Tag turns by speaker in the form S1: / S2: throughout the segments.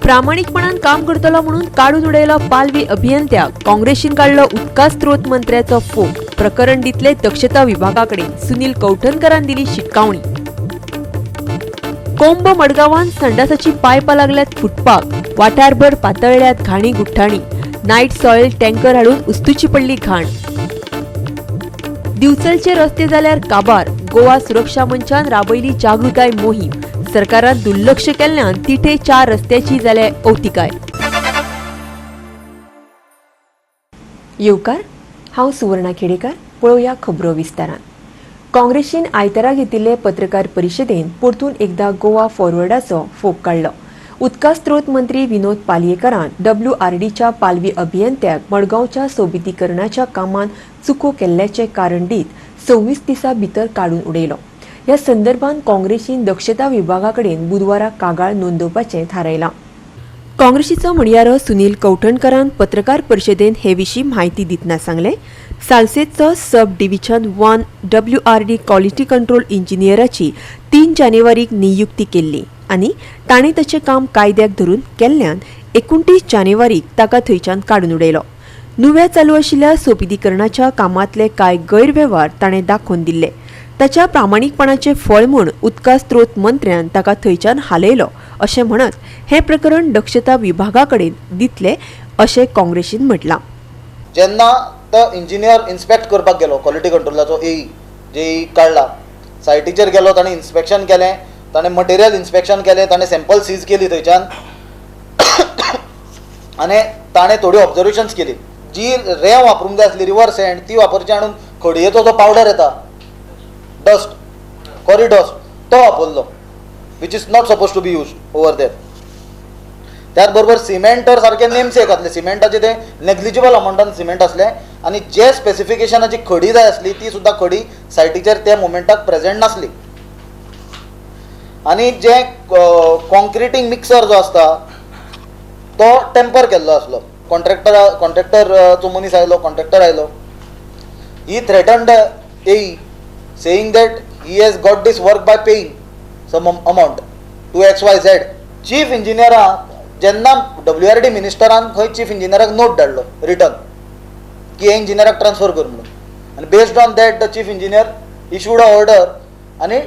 S1: प्रामाणीकपणान काम करतलो म्हणून काडून उडयलो पालवी अभियंत्याक. काँग्रेसीन काडलो उदका स्त्रोत मंत्र्याचो फोग. प्रकरण दितले दक्षता विभागाकडे. सुनील कवठणकरान दिली शिटकावणी. कोंब मडगांवान संडासाची पायपां लागल्यात फुटपाक. वाठारभर पातळ्ळ्यात घाणी गुठ्ठाणी. नायट सॉयल टँकर हाडून उस्तुची पडली घाण. दिवचलचे रस्ते जाल्यार काबार. गोवा सुरक्षा मंचान राबयली जागृताय मोहीम. सरकारान दुर्लक्ष केल्ल्यान तिठे 4 रस्त्याची जाल्या अवतिकाय. येवकार, हांव सुवर्णा खेडेकर. पळोवया खबरो विस्तारान. काँग्रेसीन आयतारा घेतिल्ले पत्रकार परिशदेन परतून एकदा गोवा फॉरवर्डाचो फोग काडलो. उदका स्त्रोत मंत्री विनोद पालयेकरान डब्ल्यूआरडीच्या पालवी अभियंत्याक मडगांवच्या सोबितीकरणाच्या कामात चुको केल्ल्याचें कारण दीत 26 दिसां भितर काडून उडयलो. ह्या संदर्भात काँग्रेसीन दक्षता विभागाकडेन बुधवारा कागाळ नोंदोवपाचें थारायलां. काँग्रेसीचो म्हणयारो सुनील कवठणकरान पत्रकार परिशदेन हे विशीं म्हायती दितना सांगलें, सालसेतचो सब डिव्हिजन 1 डब्ल्यूआरडी क्वॉलिटी कंट्रोल इंजिनियराची 3 जानेवारीक नियुक्ती केल्ली आनी ताणें ताचें काम कायद्याक धरून केल्ल्यान 29 जानेवारीक ताका थंयच्यान काडून उडयलो. नुव्या चालू आशिल्ल्या सोबितीकरणाच्या कामांतले कांय गैरवेव्हार ताणें दाखोवन दिल्ले. ताच्या प्रामाणीकपणाचें फळ म्हूण उदका स्त्रोत मंत्र्यान ताका थंयच्यान हालयलो अशें म्हणत हें प्रकरण दक्षता विभागाकडेन दितले अशें काँग्रेसीन म्हटलां.
S2: जेन्ना तो इंजिनियर इन्स्पेक्ट करपाक गेलो क्वॉलिटी कंट्रोलाचो एई जेई काडला, सायटीचेर गेलो, ताणें इन्स्पेक्शन केलें, ताणें मटेरियल इन्स्पेक्शन केलें, ताणें सॅम्पल सीज केली थंयच्यान आनी ताणें थोडी ऑब्जर्वेशन्स केली. जी रेंव वापरूंक जाय आसली, रिवर सँड, ती वापरची आणून खडयेचो जो पावडर येता, डस्ट, कॉरी डस्ट, तो वापरलो, which is not suppose to be use over there. त्याच बरोबर सिमेंट तर सारकें नेमसेक घातलें. सिमेंटाचें तें नेग्लिजिबल अमावंटान सिमेंट आसलें आनी जे स्पेसिफिकेशनाची खडी जाय आसली ती सुद्दां खडी सायटीचेर त्या मोमेंटाक प्रेजेंट नासली. आनी जे कॉन्क्रिटींग मिक्सर जो आसता तो टेम्पर केल्लो आसलो. कॉन्ट्रॅक्टरचो मनीस आयलो, कॉन्ट्रॅक्टर आयलो, he threatened AE saying that he has got this work by paying some amount to XYZ. Chief इंजिनियराक जेन्ना डब्ल्यूआरडी मिनिस्टरान खंय चीफ इंजिनियराक नोट धाडलो रिटर्न की हे इंजिनियराक ट्रान्सफर कर म्हणून, आनी based on that the chief engineer issued a order आनी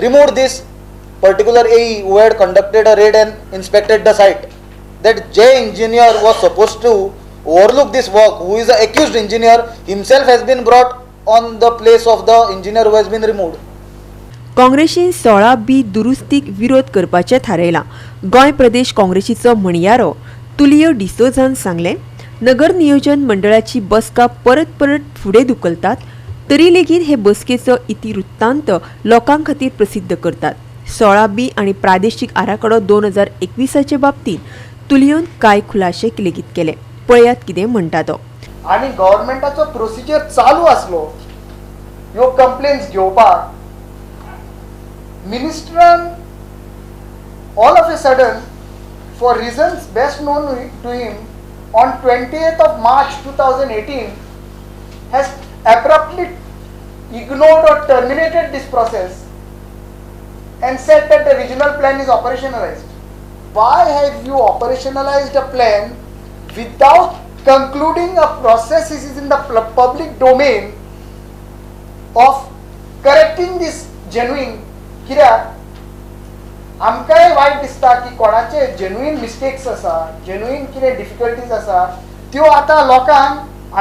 S2: removed this particular AE who had conducted a raid and inspected the site. That J engineer was supposed to overlook this work, who is the accused engineer, himself has been brought on the place of the engineer who has been removed.
S1: काँग्रेसीन 16 बी दुरुस्तीक विरोध करपाचें थारायलां. Goa Pradesh काँग्रेसीचो म्हणयारो Tulio डिसोझान सांगलें, नगर नियोजन मंडळाची बसका परत परत फुडें धुकलतात तरी लेगीत हे बसकेचो इतिवृत्तांत लोकां खातीर प्रसिद्ध करतात. 16 बी आनी प्रादेशीक आराखडो 2021 बाबतींत तुलियोन कांय खुलाशे लेगीत केले. पळयात कितें म्हणटा तो.
S3: आनी गव्हर्मेंटाचो प्रोसिजर चालू आसलो ह्यो कंप्लेन्स घेवपाक, मिनिस्टरान all of a sudden, for reasons best known to him, on 20th of March 2018 has abruptly ignored or terminated this process and said that the regional plan is operationalized. Why have you operationalized a plan without concluding a process is in the public domain of correcting this genuine? कित्याक आमकांय वायट दिसता की कोणाचे genuine mistakes आसा, genuine कितें difficulties आसा, त्यो आतां लोकांक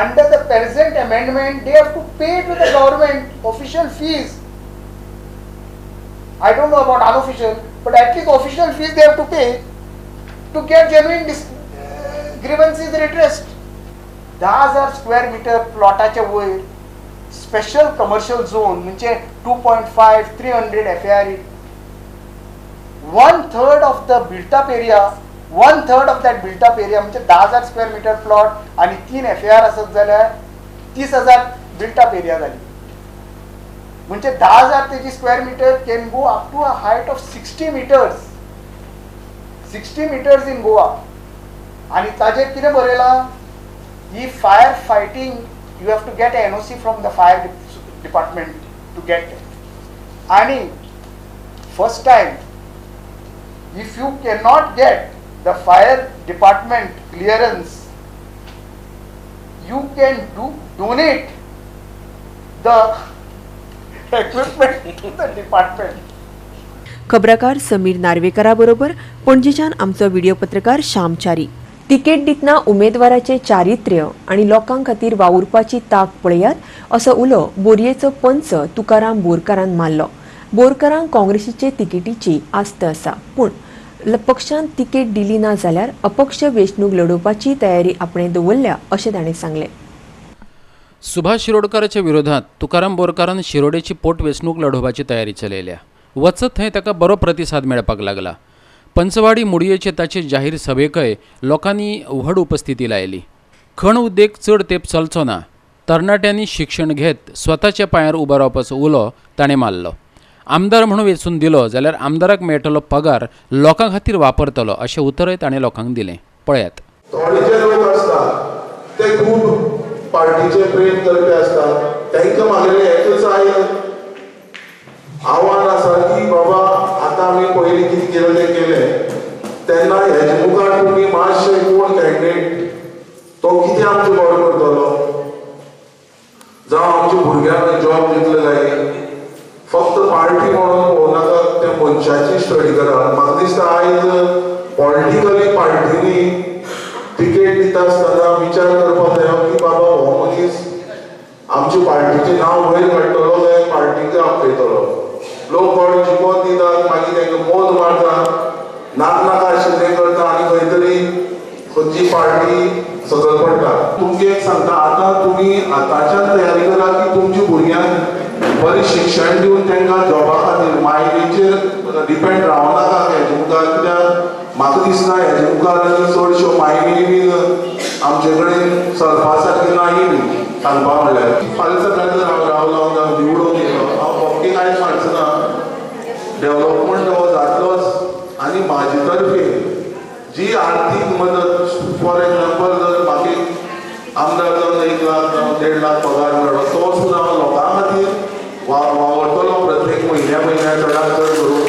S3: under the present amendment they have to pay to the government official fees. I don't know about unofficial, but at least official fees they have to pay to get genuine grievances redressed. 10,000 square metre प्लॉटाच्या वयर special commercial zone म्हणजे 2.5, 300 FAR, one third of the built up area, one third of that built up area म्हणजे 10,000 square metre plot आनी 3 F A R आसत जाल्यार 30,000 built up area जाली. म्हणजे 10,000 तेजी square meter can go up to a height of 60 meters, 60 meters in Goa. आनी ताजेर कितें बरयलां, ही fire fighting, you have to get NOC from the fire department to get. आणि first time if you cannot get the fire department clearance, you can donate the equipment to the department.
S1: खबराकार Sameer नार्वेकरा बरोबर पणजेच्यान आमचो video पत्रकार Shyam Chari. Ticket दितना उमेदवाराचे चारित्र्य आनी लोकां खातीर वावुरपाची ताक पळयात असो उलो बोरयेचो पंच तुकाराम बोरकारान मारलो. बोरकारांक काँग्रेसीचे तिकेटीची आस्त आसा, पूण पक्षान तिकेट दिली ना जाल्यार अपक्ष वेंचणूक लढोवपाची तयारी आपणे दवरल्या अशें ताणें सांगलें.
S4: सुभाष शिरोडकाराच्या विरोधात तुकाराम बोरकारान शिरोडेची पोटवेंचणूक लढोवपाची तयारी चलयल्या. वचत थंय ताका बरो प्रतिसाद मेळपाक लागला. पंचवाडी मुडयेचे ताचे जाहीर सभेकय लोकांनी व्हड उपस्थिती लायली. खण उद्देग चड तेंप चलचो ना, तरणाट्यांनी शिक्षण घेत स्वताच्या पांयार उबो रावपाचो उलो ताणें मारलो. आमदार म्हणून वेंचून दिलो जाल्यार आमदाराक मेळटलो पगार लोकां खातीर वापरतलो अशें उतरय ताणें लोकांक दिलें. पळयात.
S5: थोडे जे लोक आसतात ते खूब पार्टीचे प्रेम करपी आसतात, तांकां मागलें एकच आयज आव्हान आसा की बाबा आतां आमी पयलीं कितें केलें तें केलें, तेन्ना हेजे मुखार तुमी मातशें कोण कॅन्डिडेट तो कितें आमचें बरें करतलो, जावं आमच्या भुरग्यांक जॉब दितले काय, फक्त पार्टी म्हणून पळोवनाका, त्या मनशाची स्टडी करा. म्हाका दिसता आयज पॉलिटिकली पार्टींनी तिकेट दिता आसतना विचार करपाक जायो की बाबा हो मनीस आमच्या पार्टीचें नांव वयर काडटलो काय पार्टीक आपयतलो. लोक कोण जिखोन दितात, मागीर तांकां मोद मारतात, नाक नाका आशिल्लें करता आनी खंय तरी खंयची पार्टी सकयल पडटा. तुमकां एक सांगता, आतां तुमी आतांच्यान तयारी करा की तुमच्या भुरग्यांक बरें शिक्षण दिवन तांकां जॉबा खातीर मायनीचेर डिपेंड रावनाका हेजे मुखार. कित्याक म्हाका दिसना हेजे मुखार चडश्यो मायनी बीन आमचे कडेन चलपा सारकी नाय बी सांगपा म्हणल्यार. फाल्यां सकाळीं जर हांव रावलो जावं निवडून येयलो, हांव पक्के कांयच मारचो ना, डेवलपमेंट हो जातलोच. आनी म्हाजे तर्फे जी आर्थीक मदत, फॉर एग्जाम्पल जर म्हाका आमदार जावन 1 लाख जावं 1.5 लाख पगार मेळ्ळो, तो सुद्दां हांव लोकां खातीर वावरतलो प्रत्येक म्हयन्या म्हयन्या चडांत चड करून.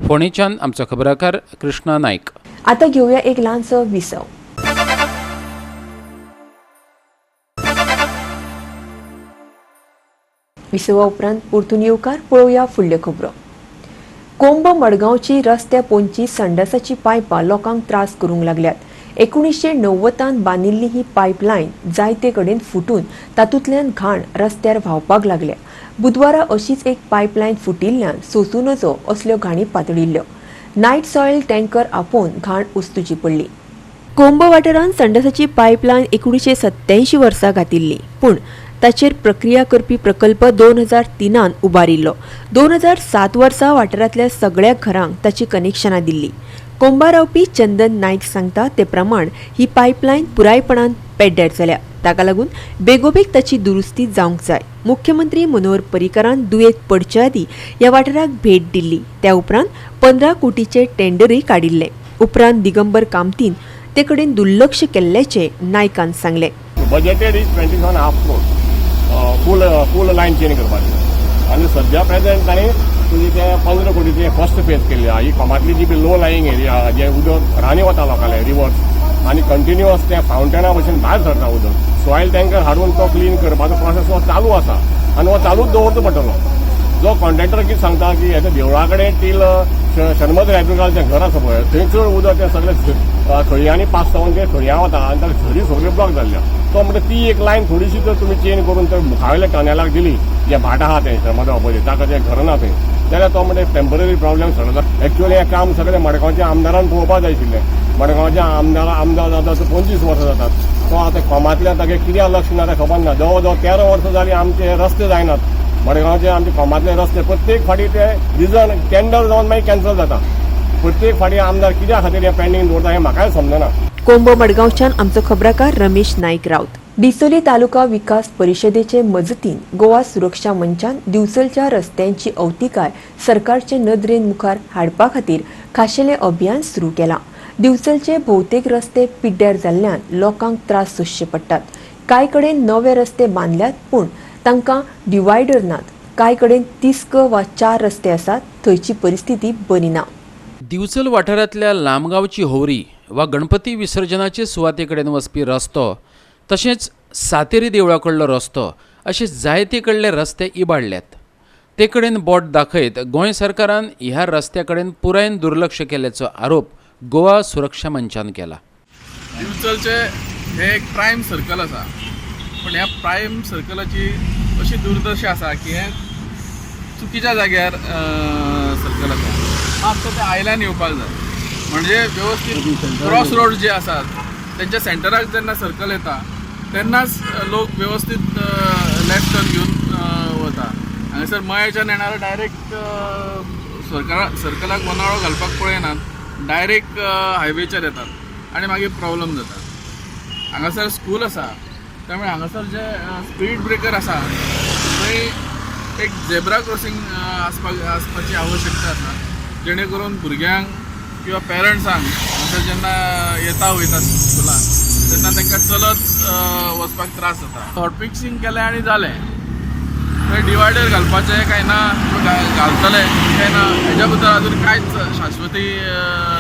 S4: फोंडेच्यान आमचो खबराकार कृष्णा नायक.
S1: आता घेऊया एक ल्हानसो विसव. विसवा उपरांत परतून येवकार. पळोवया फुडल्यो खबरो. कोंब मडगांवची रस्त्या पोंची संडासाची पायपां लोकांक त्रास करूंक लागल्यात. 1990 बांदिल्ली ही पायपलायन जायते कडेन फुटून तातूंतल्यान घाण रस्त्यार व्हांवपाक लागल्या. बुधवारा अशीच एक पायपलायन फुटिल्ल्यान सोसूं नजो असल्यो घाणी पातळिल्ल्यो. नायट सॉयल टँकर आपोवन घाण उस्तुची पडली. कोंब वाठारांत संडासाची पायपलायन 1987 वर्सा घातिल्ली, पूण ताचेर प्रक्रिया करपी प्रकल्प 2003 उबारिल्लो. 2007 वर्सा वाठारांतल्या सगळ्या घरांक ताची कनेक्शनां दिल्ली. कोंबा रावपी चंदन नायक सांगता ते प्रमाण ही पायपलायन पुरायपणान पेड्ड्यार जाल्या. ताका लागून बेगोबेग ताची दुरुस्ती जावंक जाय. मुख्यमंत्री मनोहर पर्रीकारान दुयेंत पडचे आदीं ह्या वाठाराक भेट दिल्ली. त्या उपरांत 15 कोटीचे टेंडरूय काडिल्ले. उपरांत दिगंबर कामतीन ते कडेन दुर्लक्ष केल्ल्याचें नायकान सांगलें.
S6: Budgeted is 27.5 crore full line change करपाची आनी सद्या प्रेझेंट तांणी तुजी ते 15 कोटीची फर्स्ट फेज केल्ली आहा. ही कोमांतली जी लो लायींग एरिया आहा, जे उदक घरांनी वता लोकांले रिवर्स आनी कंटिन्युअस ते फावंटना भशेन भायर सरता उदक. सॉयल टँकर हाडून तो क्लीन करपाचो प्रोसेस हो चालू आसा आनी हो चालूच दवरचो पडटलो. जो कॉन्ट्रॅक्टर कितें सांगता की हेच्या देवळा कडेन टील शर्मद रायतुरकार घर आसा पळय थंय चड उदक तें सगळें खळयांनी पास जावन ते खळयां वता आनी ताका झरी सगळ्यो ब्लॉक जाल्ल्यो. तो म्हणटा ती एक लायन थोडीशी जर तुमी चेंज करून तर मुखावयल्या टनेलाक दिली जें भाट आहा तें शर्मदा ऑपोजीट ताका जें घर ना थंय, जाल्यार तो म्हणटा टेंपररी प्रॉब्लेम सगळो जाता. एक्चुअली हें काम सगळें मडगांवच्या आमदारान पळोवपाक जाय आशिल्लें. मडगांवच्या आमदार जाता 25 वर्सां जातात, तो आतां कोमांतल्यान तागें कित्याक लक्ष ना तें खबर ना. जवळ जवळ 13 वर्सां जालीं आमचे रस्ते जायनात मडगांवचे, आमचे कोमांतले रस्ते प्रत्येक फाटी ते रिजन टेंडर जावन मागीर कॅन्सल जाता. प्रत्येक फाटी आमदार कित्या खातीर हें पेंडींग दवरता हें म्हाकाय समजना.
S1: कोंबो मडगांवच्यान आमचो खबराकार रमेश नायक राऊत. डिसोली तालुका विकास परिषदेचे मजतीन गोवा सुरक्षा मंचान दिवचलच्या रस्त्यांची अवतिकाय सरकारचे नदरेन मुखार हाडपा खातीर खाशेलें अभियान सुरू केलां. दिवचलचे भोवतेक रस्ते पिड्ड्यार जाल्ल्यान लोकांक त्रास सोंसचे पडटात. कांय कडेन नवे रस्ते बांदल्यात पूण तांकां डिवायडर नात. कांय कडेन 30 वा 4 रस्ते आसात, थंयची परिस्थिती बरी ना.
S4: दिवचल वाठारांतल्या लामगांवची होवरी वा गणपती विसर्जनाचे सुवाते कडेन वचपी रस्तो तशेंच सातेरी देवळा कडलो रस्तो अशे जायते कडले रस्ते इबाडल्यात. ते कडेन बोट दाखयत गोंय सरकारान ह्या रस्त्या कडेन पुरायेन दुर्लक्ष केल्याचो आरोप गोवा सुरक्षा मंचान केला.
S7: दिवचलचे हे एक प्रायम सर्कल आसा, पण ह्या प्रायम सर्कलाची अशी दुर्दशा आसा की हें चुकीच्या जाग्यार सर्कल आसा. मातसो ते आयल्यान येवपाक जाय, म्हणजे व्यवस्थीत क्रॉस रोड जे आसात तेंच्या सेंटराक जेन्ना सर्कल येता तेन्नाच लोक व्यवस्थीत लेफ्ट टर्न घेवन वता. हांगासर मयाच्यान येणारो डायरेक्ट सर्कलाक वनाळो घालपाक पळयनात, डायरेक्ट हायवेचेर येतात आनी मागीर प्रॉब्लम जाता. हांगासर स्कूल आसा, त्यामुळे हांगासर जे स्पीड ब्रेकर आसा थंय एक झेब्रा क्रॉसिंग आसपाची आवश्यकता आसा, जेणे करून भुरग्यांक किंवा पेरंट्सांक हांगासर जेन्ना येता वयता स्कुलान तेन्ना तांकां चलत वचपाक त्रास जाता. हॉट मिक्सिंग केलें आनी जालें, थंय डिवायडर घालपाचें काय ना, घालतले काय ना हेज्या बद्दल अजून कांयच शाश्वती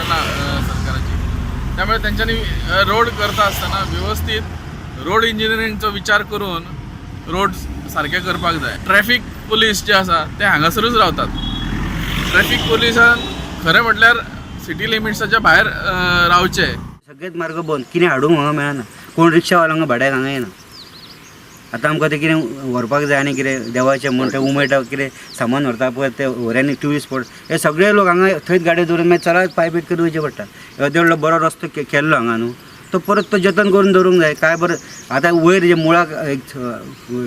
S7: ना सरकाराची. त्यामुळे तेंच्यांनी रोड करता आसतना व्यवस्थीत रोड इंजिनियरिंगचो विचार करून रोड सारके करपाक जाय. ट्रॅफिक पुलीस जे आसा ते हांगासरूच रावतात. ट्रॅफिक पुलिसान खरें म्हटल्यार सिटी लिमिट्साच्या भायर रावचे.
S8: सगळेच मार्ग बंद, कितें हाडूंक हांगा मेळना. कोण रिक्षावाल्यांक भाड्याक हांगा येना. आतां आमकां तें कितें व्हरपाक जाय आनी कितें देवाचें म्हण तें उमेटा कितें सामान व्हरता पळय ते होऱ्यांनी ट्युरिस्ट स्पॉट हे सगळे लोक हांगा थंयच गाडी दवरून मागीर चलत पांय पीट करून वयचें पडटा. येदो व्हडलो बरो रस्तो केल्लो हांगा न्हू, तो परत तो जतन करून दवरूंक जाय. काय बरें आतां वयर जे मुळाक एक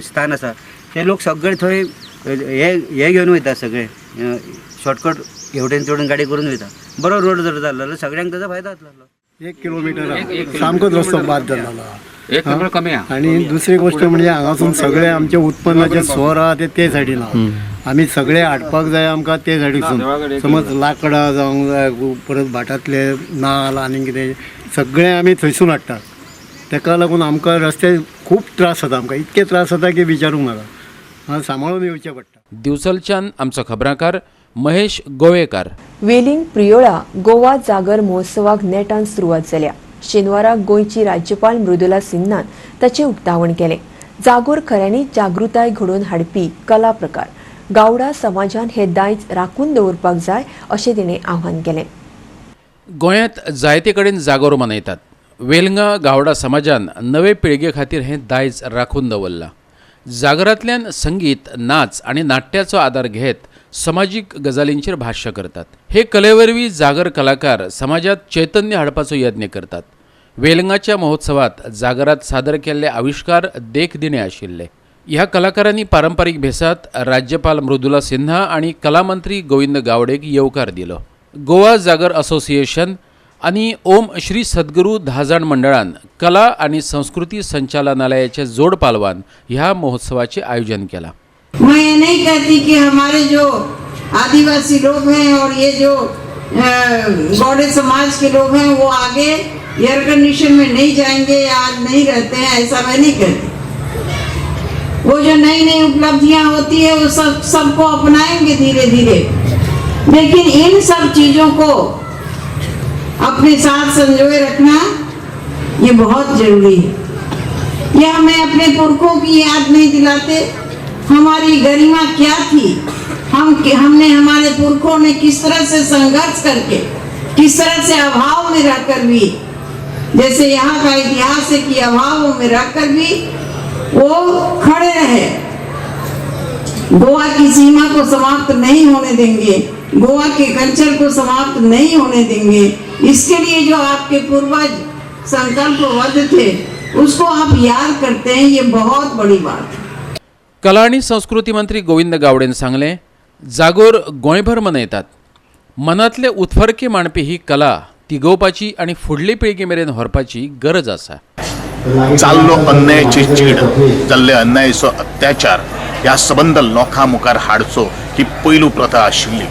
S8: स्थान आसा ते लोक सगळे थंय हे हे घेवन वयता, सगळे शॉर्टकट हेवटेन तेवटेन गाडी करून वयता. बरो रोड जर जालो जाल्यार सगळ्यांक ताजो फायदो जातलो.
S9: 1 किलोमिटर सामकोच रस्तो बाद जाल्लो आहा. आनी दुसरी गोश्ट म्हणजे हांगासून सगळे आमचे उत्पन्नाचे स्वर आहा ते ते सायडीन आहा. आमी सगळे हाडपाक जाय आमकां ते सायडीसून, समज लांकडां जावंक जाय, परत भाटांतले नाल आनी कितें सगळें आमी थंयसून हाडटात. ताका लागून आमकां रस्ते खूब त्रास जाता, आमकां इतके त्रास जाता की विचारूंक नाका, सांबाळून येवचें पडटा.
S4: दिवचलच्यान आमचो खबराकार महेश गोवेकार.
S1: वेलिंग प्रियोळा गोवा जागर महोत्सवाक नेटान सुरवात जाल्या. शेनवारा गोंयची राज्यपाल मृदुला सिन्हान ताचें उक्तावण केलें. जागोर खऱ्यांनी जागृताय घडोवन हाडपी कला प्रकार. गावडा समाजान हे दायज राखून दवरपाक जाय अशें तिणें आव्हान केलें.
S4: गोंयांत जायते कडेन जागोर मनयतात. वेलंगा गावडा समाजान नवे पिळगे खातीर हें दायज राखून दवरलां. जागरांतल्यान संगीत, नाच आनी नाट्याचो आदार घेत समाजीक गजालींचेर भाश्य करतात. हे कलेवरवीं जागर कलाकार समाजात चैतन्य हाडपाचो यत्न करतात. वेलंगाच्या महोत्सवात जागरात सादर केल्ले आविश्कार देखदिणे आशिल्ले. ह्या कलाकारांनी पारंपारीक भेसात राज्यपाल मृदुला सिन्हा आनी कलामंत्री गोविंद गावडेक येवकार दिलो. गोवा जागर असोसिएशन आनी ओम श्री सद्गुरू धाजाण मंडळान कला आनी संस्कृती संचालनालयाच्या जोड पालवान ह्या महोत्सवाचे आयोजन केला.
S10: मैं ये नहीं कहती कि हमारे जो आदिवासी लोग हैं और ये जो गौड़े समाज के लोग हैं वो आगे एयर कंडीशन में नहीं जाएंगे या आज नहीं रहते हैं, ऐसा मैं नहीं कहती. वो जो नई नई उपलब्धियां होती है वो सब सबको अपनाएंगे धीरे धीरे, लेकिन इन सब चीजों को अपने साथ संजोए रखना ये बहुत जरूरी है. यह हमें अपने पुरखों की याद नहीं दिलाते, हमारी गरिमा क्या थी, हमने हमारे पुरखों ने किस तरह से संघर्ष करके, किस तरह से अभाव में रहकर भी, जैसे यहाँ का इतिहास है कि अभावों में रहकर भी वो खड़े रहे. गोवा की सीमा को समाप्त नहीं होने देंगे, गोवा के कल्चर को समाप्त नहीं होने देंगे. इसके लिए जो आपके पूर्वज संकल्पबद्ध थे उसको आप याद करते हैं, ये बहुत बड़ी बात है.
S4: कला आनी संस्कृती मंत्री गोविंद गावडेन सांगलें, जागोर गोंयभर मनयतात. मनांतले उत्फर्के मांडपी ही कला तिगोवपाची आनी फुडले पिळगे मेरेन व्हरपाची गरज आसा.
S11: चाललो अन्यायाची चीड, जाल्ले अन्यायाचो अत्याचार ह्या सबंद लोकां मुखार हाडचो ही पयलू प्रथा आशिल्ली.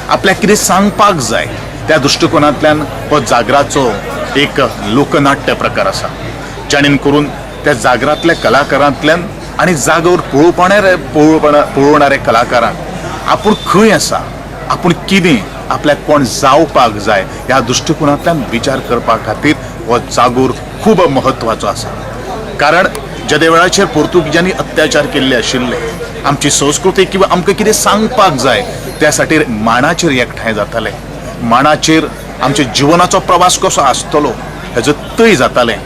S11: आपल्याक कितें सांगपाक जाय त्या दृश्टिकोनांतल्यान हो जागराचो एक लोकनाट्य प्रकार आसा, जेणे करून त्या जागरांतल्या कलाकारांतल्यान आनी जागोर पळोवणारे कलाकारांक आपूण खंय आसा, आपूण कितें आपल्याक कोण जावपाक जाय ह्या दृश्टिकोनांतल्यान विचार करपा खातीर हो जागोर खूब म्हत्वाचो आसा. कारण जेदे वेळाचेर पोर्तुगीजांनी अत्याचार केल्ले आशिल्ले, आमची संस्कृती किंवा आमकां कितें सांगपाक जाय त्या खातीर माणाचेर एकठांय जाताले. माणाचेर आमच्या जिवनाचो प्रवास कसो आसतलो हेजो तय जातालें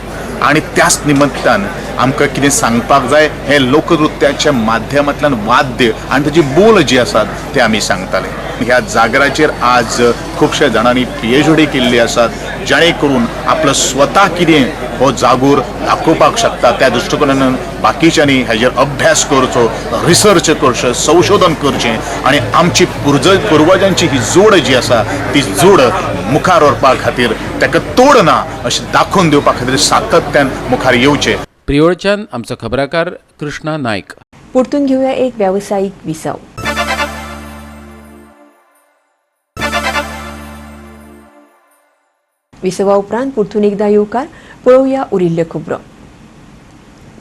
S11: आनी त्याच निमित्तान आमकां कितें सांगपाक जाय हें लोकनृत्याच्या माध्यमांतल्यान वाद्य आनी ताची बोल जी आसात ते आमी सांगताले. ह्या जागराचेर आज खुबश्या जाणांनी PhD केल्ली आसात, जेणे करून आपलो स्वता कितें हो जागोर दाखोवपाक शकता. त्या दृश्टिकोनान बाकीच्यांनी हेजेर अभ्यास करचो, रिसर्च करचो, संशोधन करचें आनी आमची पुर्वजांची ही जोड जी आसा ती जोड मुखार व्हरपा खातीर ताका तोड ना अशें दाखोवन दिवपा खातीर सातत्यान मुखार येवचें.
S4: प्रियोळच्यान आमचो खबराकार कृष्णा नायक.
S1: परतून घेवया एक वेवसायीक विसव. विसवा उपरांत परतून एकदा येवकार पळोवया उरिल्ल्यो खबरो.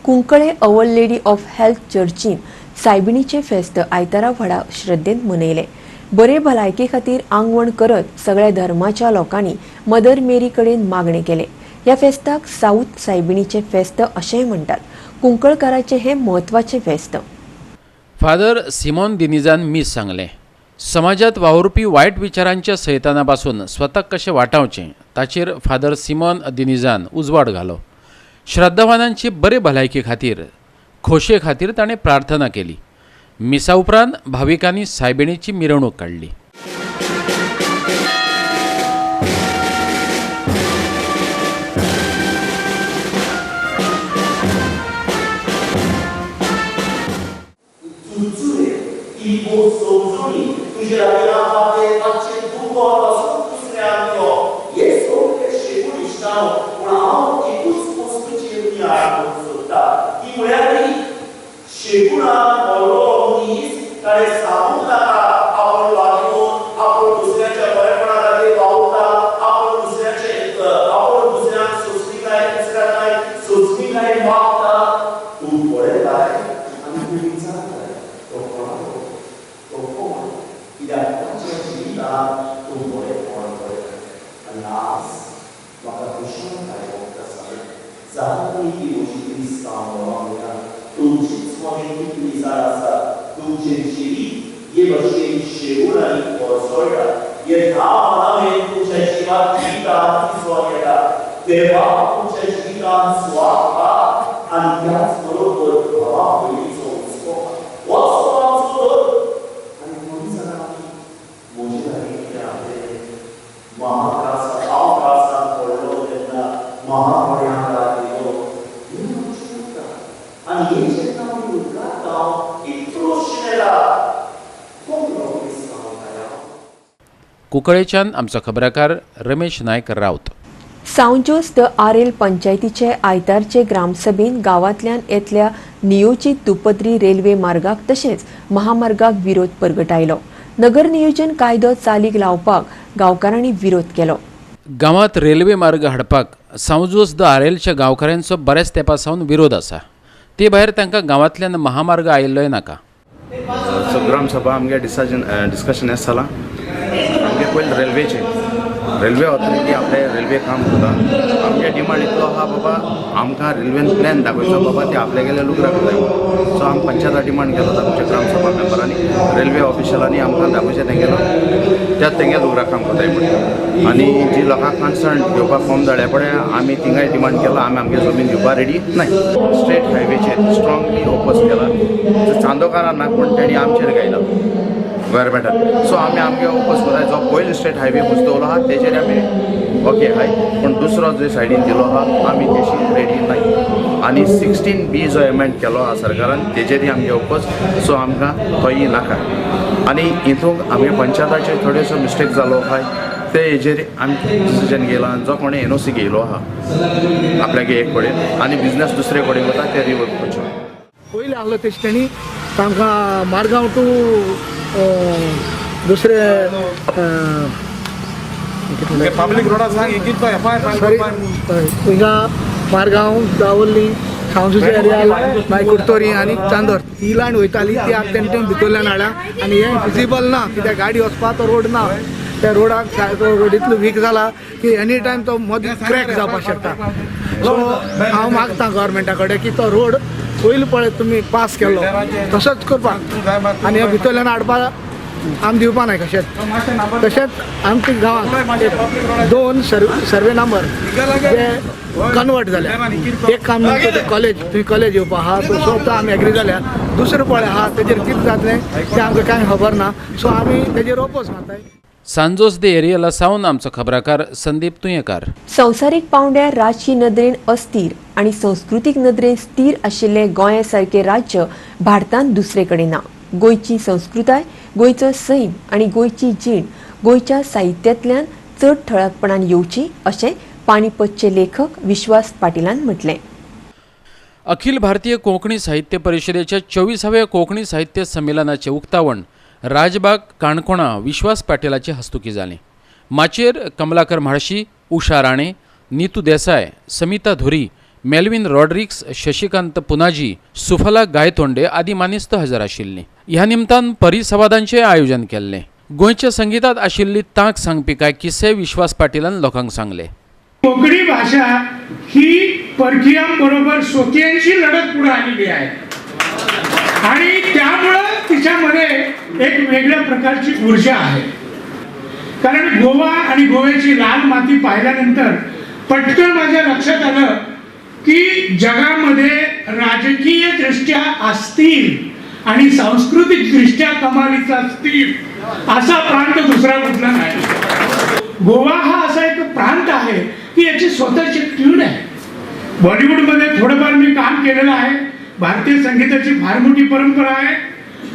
S1: Cuncolim our lady of health चर्चीन सायबिणीचें फेस्त आयतारा व्हडा श्रद्धेन मनयलें. बरे भलायके खातीर आंगवण करत सगळ्या धर्माच्या लोकांनी मदर मेरी कडेन मागणें केलें. ह्या फेस्ताक साऊथ सायबिणीचें फेस्त अशेंय म्हणटात. कुंकळकाराचें हें म्हत्वाचें फेस्त.
S4: फादर सिमोन दिनिजान मीस सांगलें, समाजात वावुरपी वायट विचारांच्या सैताना पासून स्वताक कशें वाटावचें ताचेर फादर सिमोन दिनिजान उजवाड घालो. श्रद्धावानांचे बरे भलायके खातीर, खोशये खातीर ताणें प्रार्थना केली. मिसा उपरांत भाविकांनी सायबिणीची मिरवणूक काडली. कुंकळेच्यान आमचो खबराकार रमेश नायक राऊत.
S1: सांजोस the RL पंचायतीचे आयतारचे ग्रामसभेन गांवांतल्यान येतल्या नियोजित दुपदरी रेल्वे मार्गाक तशेंच महामार्गाक विरोध परगटायलो. नगर नियोजन कायदो चालीक लावपाक गांवकारांनी विरोध केलो.
S4: गांवांत रेल्वे मार्ग हाडपाक सांजोस the आरएलच्या गांवकारांचो बऱ्याच तेंपा सावन विरोध आसा. ते भायर तांकां गांवांतल्यान महामार्ग आयिल्लोय नाका.
S12: ग्रामसभा आमगे डिस्कशन हें जाला. आमगे पयलीं रेल्वेचे रेल्वे ऑथॉरिटी आपले रेल्वे काम करता. आमगे डिमांड इतलो आहा बाबा आमकां रेल्वेन प्लॅन दाखयचो बाबा ते आपल्यागेले लुगराक जाय. सो आमी पंचायता डिमांड केलो आमच्या ग्रामसभा मेंबरांनी रेल्वे ऑफिशलांनी आमकां दाखोवचें तेंगेलो त्याच तेंगे लुगराक काम करताय म्हणून. आनी जी लोकांक कन्सर्न घेवपाक फॉर्म धाडल्या पळय आमी थिंगाय डिमांड केला आमी आमगे जमीन घेवपाक रेडी नाय. स्टेट हायवेचेर स्ट्रांगली ओपोज केला. चांदोकारां ना पूण तेणी आमचेर गायला गव्हर्मेंटान. सो आमी आमगे ओपोज करता. जो पयलो स्टेट हायवे मुजदवलो आहा तेजेर आमी ओके हाय, पूण दुसरो जो सायडीन दिलो आहा आमी तेशी रेडी नाय. आनी 16B जो एमेंड केलो आहा सरकारान तेजेरय आमगे ओपोज. सो आमकां तोय नाका. आनी हितूंक आमगे पंचायताचेर थोड्योसो मिस्टेक जालो आहाय ते हेजेर आमी डिसिजन घेयला. जो कोणें NOC घेयलो आहा आपल्यागे एक कडेन आनी बिजनेस दुसरे कडेन वता ते रिवर्क करचो.
S13: पयलीं आहलो तेश तेणी तांकां मारगांव टू दुसरे
S7: पब्लीक रोडा सांग
S13: हिंगा मारगांव दावोली सांजोचे एरिया मागीर कुडतोरी आनी चांदोर ही लायन वयताली ती आतां तेंचे भितरल्यान हाडल्या. आनी हें फिजिबल ना कित्याक गाडी वचपाक तो रोड ना. त्या रोडाक रोड इतलो वीक जाला की एनी टायम तो मदीं क्रॅक जावपाक शकता. सो हांव मागता गव्हर्मेंटा कडेन की तो रोड पयलीं पळय तुमी पास केल्लो तसोच करपाक आनी ह्या भितरल्यान हाडपाक आमी दिवपा नाय कशेंच. तशेंच आमच्या गांवांत 2 सर्वे नंबर जे कन्वर्ट जाल्या, एक काम कॉलेज थंय कॉलेज येवपा आहा सो तो आमी एग्री जाल्या, दुसरें पळय आहा तेजेर कितें जातलें तें आमकां कांय खबर ना, सो आमी तेजेर ओपोज मारताय.
S4: सांजोस दे एरियला सावन आमचो खबराकार संदीप तुयेंकार.
S1: संवसारीक पावंड्यार राजकी नदरेन अस्थिर आनी संस्कृतीक नदरेन स्थीर आशिल्लें गोंया सारकें राज्य भारतांत दुसरे कडेन ना. गोंयची संस्कृताय, गोंयचो सैम आनी गोंयची जीण गोंयच्या साहित्यांतल्यान चड ठळकपणान येवची अशें पाणीपतचे लेखक विश्वास पाटीलान म्हटलें.
S4: अखिल भारतीय कोंकणी साहित्य परिषदेच्या 24व्या कोंकणी साहित्य संमेलनाचें उक्तावण राजबाग काणकोणा विश्वास पाटीलाचे हस्तुकी जालें. माचयेर कमलाकर म्हाळशी, उषा राणे, नीतू देसाय, समिता धुरी, मेल्विन रॉड्रिक्स, शशिकांत पुनाजी, सुफला गायतोंडे आदी मानेस्त हजर आशिल्लीं. ह्या निमतान परिसंवादांचें आयोजन केल्लें. गोंयच्या संगीतात आशिल्ली तांक सांगपी कांय किस्से विश्वास पाटीलान लोकांक सांगले.
S14: कोंकणी भाषा ही परकीयांबरोबर स्वकीयांशी लढत पुढे आलेली आहे आणि त्यामुळं तिच्यामध्ये एक वेगळ्या प्रकारची ऊर्जा आहे. कारण गोवा आणि गोव्याची लाल माती पाहिल्यानंतर पटकन माझ्या लक्षात आलं की जगामध्ये राजकीय दृष्ट्या अस्थिर आणि सांस्कृतिक दृष्ट्या कमालीचा स्थिर असा प्रांत दुसरा कुठला नाही. गोवा हा असा एक प्रांत आहे की याची स्वतःची ट्यून आहे. बॉलिवूडमध्ये थोडंफार मी काम केलेलं आहे. भारतीय संगीताची फार मोठी परंपरा आहे,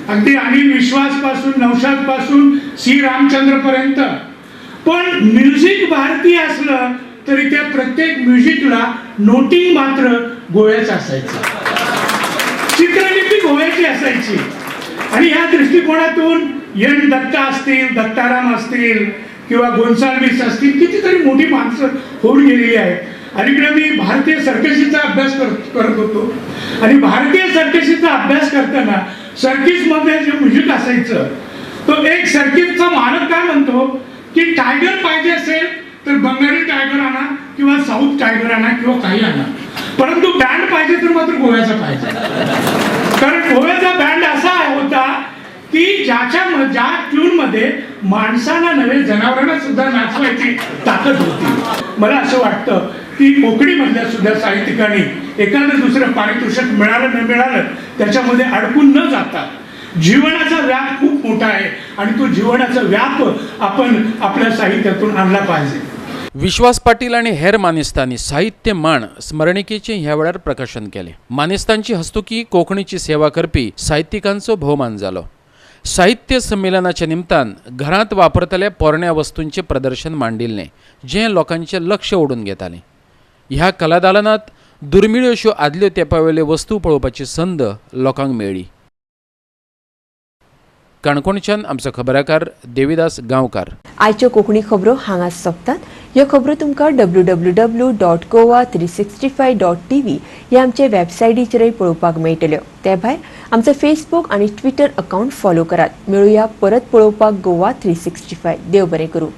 S14: अगदी अनिल विश्वासपासून, नौशादपासून सी रामचंद्रपर्यंत. पण म्युझिक भारतीय असलं तरी त्या प्रत्येक म्युझिकला नोटिंग मात्र गोव्याचं असायचं, चित्रलिपी गोव्याची असायची. आणि ह्या दृष्टिकोनातून एन दत्ता असतील, दत्ताराम असतील किंवा गोन्साल्विस असतील, कितीतरी मोठी माणसं होऊन गेलेली आहेत. अलीकडे मी भारतीय सर्कशीचा अभ्यास करत होतो आणि भारतीय सर्कशीचा अभ्यास करताना सर्किसमध्ये जे म्युझिक असायचं तो एक सर्किसचा मालक काय म्हणतो की टायगर पाहिजे असेल तर बंगाली टायगर आणा किंवा साऊथ टायगर आणा किंवा काही आणा, परंतु बँड पाहिजे तर मात्र गोव्याचा पाहिजे. कारण गोव्याचा बँड असा होता की ज्या ट्यूनमध्ये माणसांना नव्हे जनावरांना सुद्धा नाचवायची ताकद होती. मला असं वाटतं की कोकणीमधल्या सुद्धा साहित्यिकांनी एखादं दुसरं पारितोषिक मिळालं न मिळालं त्याच्यामध्ये अडकून न जाता जीवनाचा व्याप खूप मोठा आहे आणि तो जीवनाचा व्याप आपण आपल्या साहित्यातून आणला पाहिजे.
S4: विश्वास पाटील आणि हेर मानेस्तांनी साहित्य माण स्मरणिकेचे ह्या वेळार प्रकाशन केले. मानेस्तांची हस्तुकी कोंकणीची सेवा करपी साहित्यिकांचो भोवमान जालो. साहित्य संमेलनाच्या निमतान घरांत वापरतल्या पोरण्या वस्तूंचें प्रदर्शन मांडिल्लें जें लोकांचें लक्ष ओडून घेतालें. ह्या कलादालनांत दुर्मिळ अश्यो आदल्यो तेंपावेल्यो वस्तू पळोवपाची संद लोकांक मेळ्ळी. काणकोणच्यान आमचो खबराकार देवीदास गांवकार.
S1: आयच्यो कोंकणी खबरो हांगा सोंपतात. ह्यो खबरो तुमकां www.goa365.tv ह्या आमचे वेबसायटीचेरय पळोवपाक मेळटल्यो. ते भायर आमचो फेसबूक आनी ट्विटर अकावंट फॉलो करात. मेळुया परत पळोवपाक गोवा 365. देव बरें करूं.